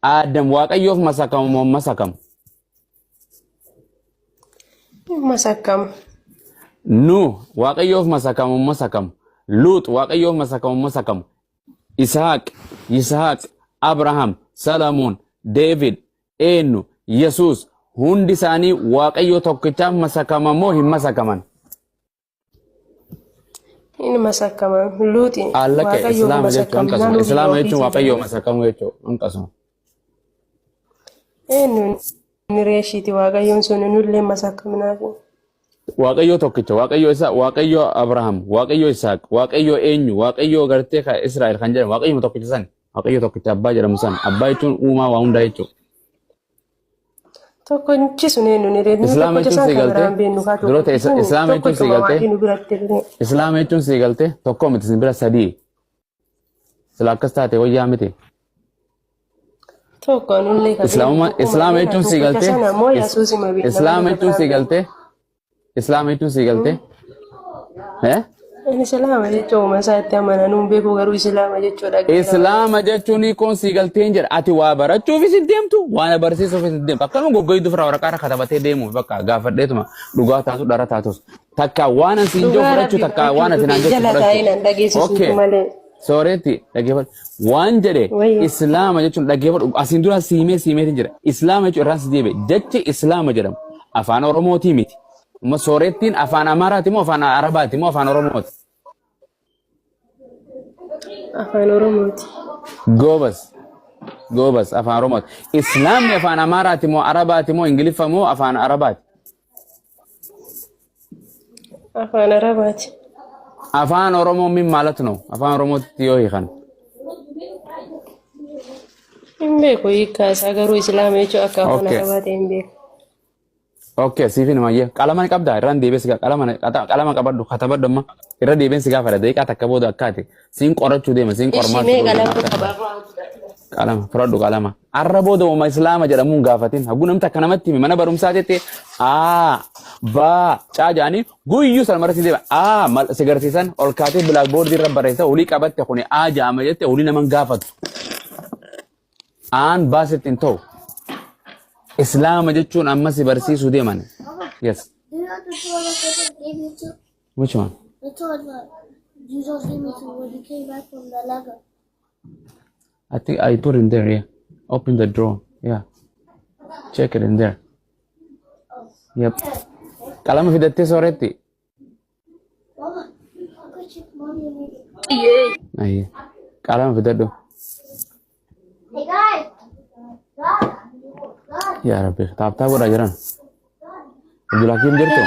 Aadam Waaqayyoof masakamu moo hin masakamu? Masakama. Nuh Waaqayyoof masakamu hin masakamu? Luux Waaqayyoof masakamu hin masakamu? Isaaq, Yisaaq, Abrahaam, Salamoon, Deevid, eenyu, Yesuus hundi isaanii Waaqayyoo tokkichaaf masakama moo hin masakaman? Inni masakama. Luuxi Allake Waaqayyoof Islaama jechuun masakamnaan akkasuma. ofii Islaama jechuun ofiitii Waaqayyoo jedhama. masakamuu jechuudha. Akkasuma. Eenyu inni reeshiiti Waaqayyoon sun nullee masakamnaafi. Waaqayyoo tokkicha, Waaqayyoo isaa, Waaqayyoo Abrahaam, Waaqayyoo Isaaq, Waaqayyoo eenyu, Waaqayyoo gartee kan Israa'el kan jedhamu, Waaqayyoo tokkicha san, Waaqayyoo tokkicha abbaa jedhamu san, abbaa jechuun uumaa waa hundaa jechuudha. Tokkichi sun eenyu ni reeshiiti. Islaama Tokkicha jechuun san sii kan galtee biraan beeknu kaa dura ta'e tokkichi sun Islaama jechuun sii tokkichuma galtee waaqni nu biratti illee. Islaama jechuun sii galtee tokko miti isin bira sadii. Sila akkas taate wayyaa miti. Tokko nullee kan beeknu Islaamummaa tokkuma Islaama beekna jechuun sii tokkicha galtee sana immoo Is- Yesuusima beekna Islaama malee kan jechuun biraan sii beeknu. galtee Islaama jechuun sii galtee eh Ani Islaama jechuun uuma isaa itti amana nuun beeku garuu Islaama jechuu dhaggeera malee. Islaama jechuun hiikoon sii galtee hin jedha. Ati waa barachuufis hin deemtu, waa barsiisuufis hin deemtu. Akkanuma goggoydu ofirraa waraqaa irra katabatee deemuuf bakka gaafadheetuma dhugaa taatu dhara taatus. Takka waan an siin jiru Dhugaa fudhachuu rabbi takka barachuuf waan ati naan dhufe jettu jala taa'ee fudhachuu. nan dhageessisuutu Okay. malee. Sooretti dhaggeeffadhu. Waan jedhe Wayyo. Islaama jechuun dhaggeeffadhu. Asiin dura siimee siimeetiin jira. Islaama jechuun irraan si deebi'e. Jechi Islaama jedhamu afaan Oromootii miti. Amma soorettiin afaan Amaaraati moo afaan Arabaati moo afaan Oromooti? Afaan Oromooti. Goobas. Goobas afaan Oromooti. Islaamni afaan Amaaraati moo Arabaati moo Ingiliffa moo afaan Arabaati? Afaan Arabaati. Afaan Oromoo min maalat no? Afaan Oromootti yoo hiikan. Hin beeku hiikkaa isaa garuu Islaama jechuun akka afaan Okay. Arabaa ta'e hin beeku. Okay, siif hin mayyee. Qalama ni qabdaa? Irraan deebi'ee si qalama qalama qabadhu katabadhu amma. Irra deebi'een si gaafadha. Daqiiqaa takka booda akkaati. Siin qorachuu deema, siin Ishi qormaachuu mee deema qalama akka. qabarraa. Qalama, fudhadhu qalama. Arra booda uuma Islaama jedhamuun gaafatin. Hagguu namni takka namatti hime mana barumsaa jettee A, B, C jedhanii guyyuu sana mara si deema. A mal si garsiisan ol kaatee bilaakboordii irra barreessa olii qabatte kuni A jedhama jette olii naman gaafatu. Aan baasitti hin ta'u. Islaama jechuun amma si barsiisuu deeman. Yes. Do you know the toilet that I gave you to? Which one? The toilet Jesus gave me to when he came back from the Lago. I think I put in there, yeah. Open the drawer. Yeah. Check it in there. Yep. Qalama fidattee sooretti. Mama, I'll go check mommy and maybe. Ayyee. Qalama fidadhu. Hey guys! Guys! Guys! Yaa Rabbi. Taaptaa godhaa jiran. Abdulhakiim jirtu?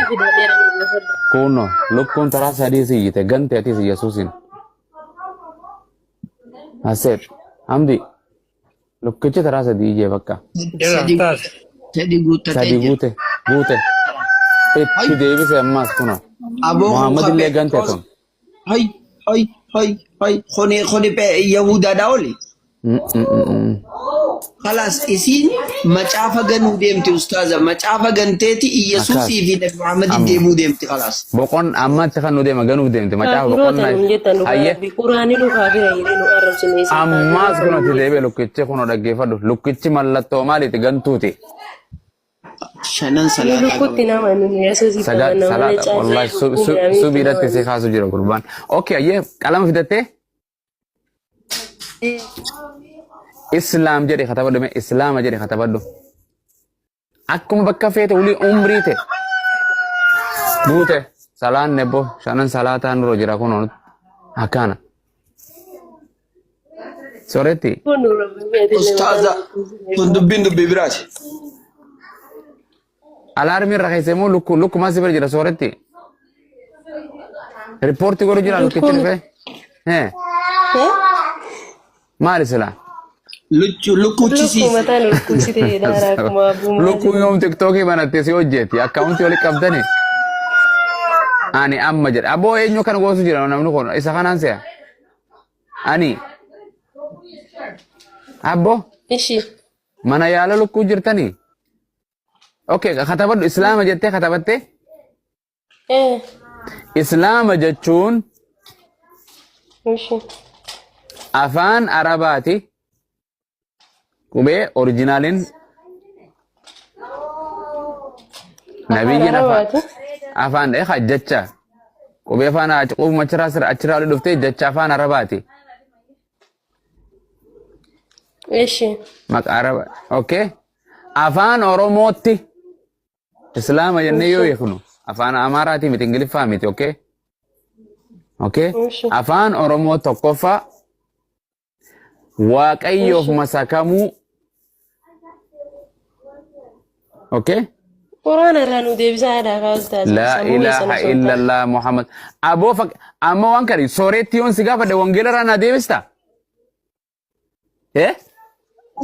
Kuno lukkuun taraa sadii siyyite gante atis Yesuusin. Aseet. Hamdi. Lukkichi taraa sadii iyyee bakka. Jira, Sadi taas. sadi guuttatee Sadi jira. guute guute. Itti deebise ammaas kuno. Aboo kun Muhammad illee kabe. gante kun. Hay hay hay hay kuni kuni Yahudaadhaa oli. Kalaas isiin macaafa ganuu deemti ustaaza. Macaafa ganteeti Iyyasuusii fi Nabi Muhammadin Amma. deemuu deemti kalaas. Boqon ammatti kan nu deema ganuuf deemte macaafa Kaafiroota boqonnaa nuun jettan dhugaa hayyee rabbi quraanii nu kaafira jedhee nu arrabsine isin ammaas kaafiroota kun nuun ati jettan. deebi'e lukkichi kun dhaggeeffadhu lukkichi mallattoo maaliiti gantuuti Shanan Nu salaataa lukkutti qaban. nama nu Yesuusitti sagaa amanna malee salaata caalaa wallahi lukkuu midhaanii itti subiidhatti si namannu. kaasu jira gurbaan okay hayyee qalama fidattee islaam jedhe katabadhu mee islaama jedhe katabadhu akkuma bakka feete ulii umrii te guute salaan nebbo shanan salaataa nurra jira kun akkana soretti Kun nu rabbi feetillee Ustaaza mataan kun dubbiin dubbii biraati. Alaarmii irra keessee moo lukku lukkumaa si bira jira sooretti. Riippoortii godhu jira lukkichi Lukkuun dhufee. Hee maali silaa? Luchu lukkuu lukkuchisiise. mataan lukkuusite jedhaara akkuma abbummaa Lukkuun yoom tiktookii banatte si hojjetti akkaawuntii walitti qabdani. Ani amma jedha aboo eenyu kana goosu jira namni kun isa kanaan se'a. Ani abbo Ishi mana yaala lukkuu jirtanii. Okay, katabadhu Islaama jettee katabattee? eh Islaama jechuun ishi afaan Arabaati. Qubee originaaliin Afaan nabiyyiin afaan Arabaati. afaan jecha qubee afaan qubuma achiraa sira achiraa oli dhuftee jecha afaan Arabaati. Eshi. Maqaa Araba. Okay. Afaan Oromootti Islaama jennee yoo Eshi. hiiknu afaan Amaaraatii miti, Ingiliffaa miti, okay? Okay? Eshi. Afaan Oromoo tokkoffaa Waaqayyoof Eshi. masakamuu, okay? Quraana irraa nu deebisaa aadaa kaa ustaaz. Laa Sammuu keessan ilaaha osoo hin taane. illallah Muhammad. Aboo fak amma waan kana sooretti yoon si gaafadhe wangeela irraa naa deebista? Eh?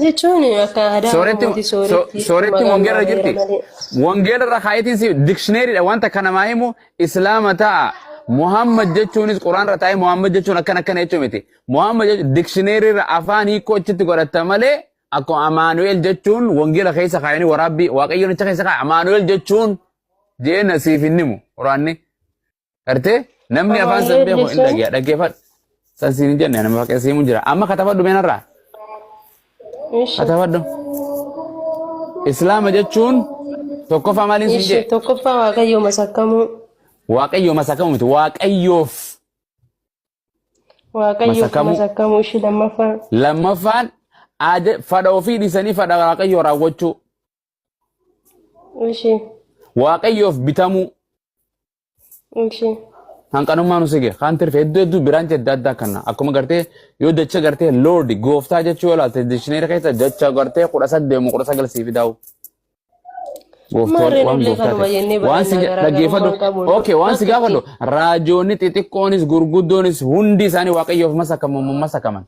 Jechuun akka aadaa Sooretti Oromooti sooretti sooretti maqaan wangeela irra baaneera jirti. malee. Wangeela irra kaayetiin si dikshineeriidha wanta kana maa himu Islaama ta'a. Muhammad jechuunis Quraan irra taa'ee Muhammad jechuun akkana akkana jechuu miti. Muhammad jechuun dikshineerii irra afaan hiikoo achitti godhatta malee akkuma Amaanu'el jechuun wangeela keessa kaayanii waraabbii Waaqayyoon achi keessa kaa'e Amaanu'el jechuun jee na siif hin himu Quraanni. Gartee namni afaan san Amaanu'el beeku hin jechuun dhagaya dhaggeeffadhu. San siin hin jenne nama fakkeessa himu jira. Amma katabadhu meenarraa Ishi. katabadhu. Islaama jechuun tokkoffaa maaliin siin Ishi jee? tokkoffaa Waaqayyo masakkamuu. Waaqayyo masakamu miti. Waaqayyoof Waaqayyoof masakamuu. masakkamuu ishii lammaffaa. Lammaffaan fadha ofii dhiisanii fadha Waaqayyoo raawwachuu. Ishi. Waaqayyoof bitamuu. Ishi. Hanqanummaa nu sige kaan tirfe hedduu hedduu biraan adda addaa kana akkuma gartee yoo jecha gartee lord gooftaa jechuu yoo laalte dikshineeri keessa jecha gartee 18 moo 19 siif daa'u. Gooftaa Maarreen waan ullee gooftaa kanuma ta'e. jennee Waan si barannaa dhaggeeffadhu. garaagarummaa hin qabu. Okay, waan si gaafadhu. Raajoonni xixiqqoonis gurguddoonis hundi isaanii Waaqayyoof masakamu masakaman.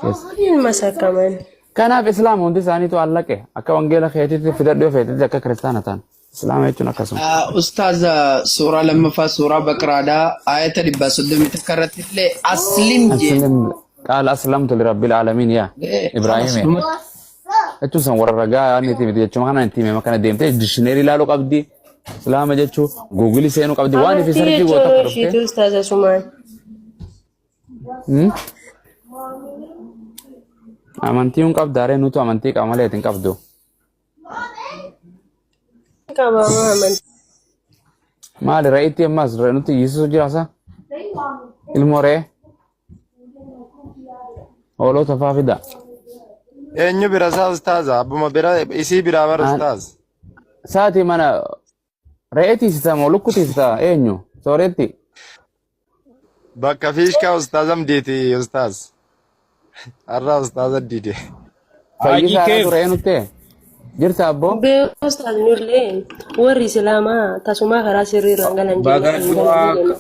Yes. Hin masakaman. Kanaaf Islaama hundi isaaniitu allaqe akka wangeela keetiitti fidadhu yoo feetetti akka kiristaana ta'an. Islaama jechuun akkasuma. Ustaaza, suuraa lammaffaa suuraa Baqraadhaa ayata 131 irratti illee aslim jee. Aslim qaala aslamtu lirabbil aalamiin yaa Ibraahim. Jechuun san warra ragaa inni itti miti jechuun kana itti hime kana deemtee dikshineerii ilaaluu qabdi. Islaama jechuun guugilii seenuu qabdi waan ifi Amantii sarjii goota jechuun akka dhuftee. ishiitu ustaaza sumaan. Amantii hin qabdaaree nutu amantii qaba malee hin qabdu. Qabama amantii. Maali re'eetti ammas nuti iyyisiisu jiraasa? Ilmoo re'ee hoolota faa fida. Eenyu bira isaa ustaaza? Abbuma bira isii biraa bara ustaaz. Saati mana re'ee tiisisa moo lukku tiisisa eenyu? Sooretti. Bakka fiishkaa ustaazam diiti ustaaz. Har'a ustaaza diide. Fayyisaa irra re'ee nutti jirta abboo? Bee ustaaz, nullee warri Islaamaa tasumaa karaa sirrii irra hin galan Baga jennee hin du'aa galan jenna.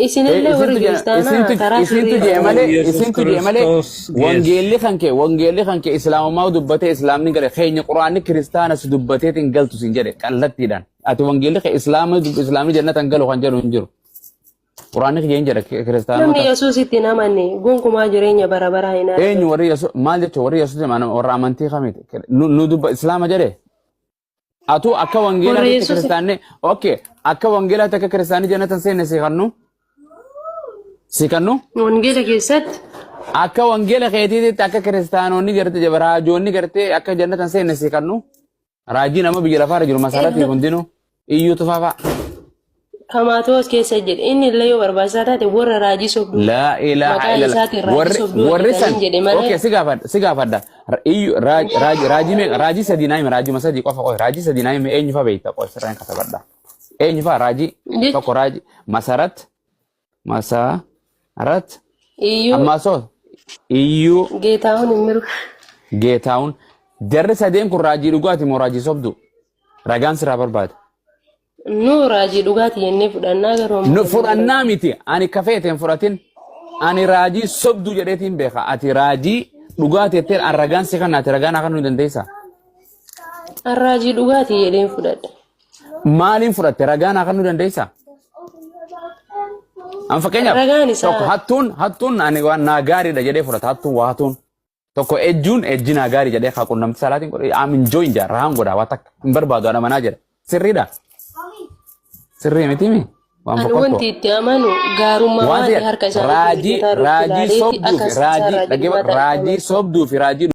Isinillee warri kiristaanaa Isintu karaa sirrii isintu irra jee hin malee galan. Yesus isintu jee malee Kiristoos geesse. Wangeelli kan kee islaamummaa dubbatee islaamni gale, keenya quraanni kiristaana si dubbateetiin galtu sin jedhe kallattiidhaan. Ati wangeelli kee islaama islaamni jannatan galu kan jedhu hin jiru. Quraanni kiyya hin jedha Namni kiristaanota. Yesuusitti hin amanne gonkumaa jireenya bara baraa hin Eenyu argatu. warri Yesuus maal jechuun warri Yesuus warra amantii kamiiti? Nu dubba islaama jedhe. Atu akka Warra wangeelaatti Yesuus kiristaanni, okay, akka wangeelaatti akka kiristaanni jannatan seenne si kannu si kannu. Wangeela keessatti Akka wangeela keetiitti akka kiristaanonni gartee raajoonni gartee akka jannatan seenne si kannu. Raajii nama biyya lafaarra jiru masarratti hundinuu iyyuu tufaafa. Kamaatoos keessa jedhe inni illee yoo barbaachisaa taate warra raajii sobduu Laa ilaaha maqaa illallah. isaatiin raajii Warri sobduu warri san hojjetaniin jedhe malee. Okay, si gaafadha. Iyyuu raajii raajii meeqa raajii sadii naa hime, raajuma sadii qofa qofa raajii sadii naa hime. Eenyu fa beekta qofa sirraan katabadha. Eenyu fa raajii tokko raajii Masarat Masarat Iyyuu ammaa soo iyyuu Geetaawun hin miru. Geetaawun jarri sadeen kun raajii dhugaati moo raajii sobdu? Ragaan sirraa barbaada. Nu raajii dhugaati jennee fudhannaa garuu ammoo Nu fudhannaa miti, ani kafeete hin fudhatin, ani raajii sobduu jedheetiin beeka. Ati raajii dhugaati jetteen an ragaan si kanna, ati ragaan akka nu dandeessa. An raajii dhugaati jedheen fudhadha. Maaliin fudhatte? Ragaan akka nu dandeessa? An fakkeenyaaf Ragaan isaa tokko hattuun ani waan naa gaariidha jedhee fudhata. Hattuun waa hatuun tokko ejjuun ejji naa gaarii jedhee haa qunnamti salaatiin godhe am enjoying jaa rahaan godha waa takka hin barbaadu haadha manaa jedha. Sirriidha, sirrii miti mi waan Ani fokkotto. wanti itti amanu gaarummaa Wanti waan harka isaaniitiin raajii hojjetaa jirutti raajii ilaaleeti sobduu akka fi isaan raajii raajii dhaggeeffadhu dhugaa ta'e raajii amanu. sobduu fi raajii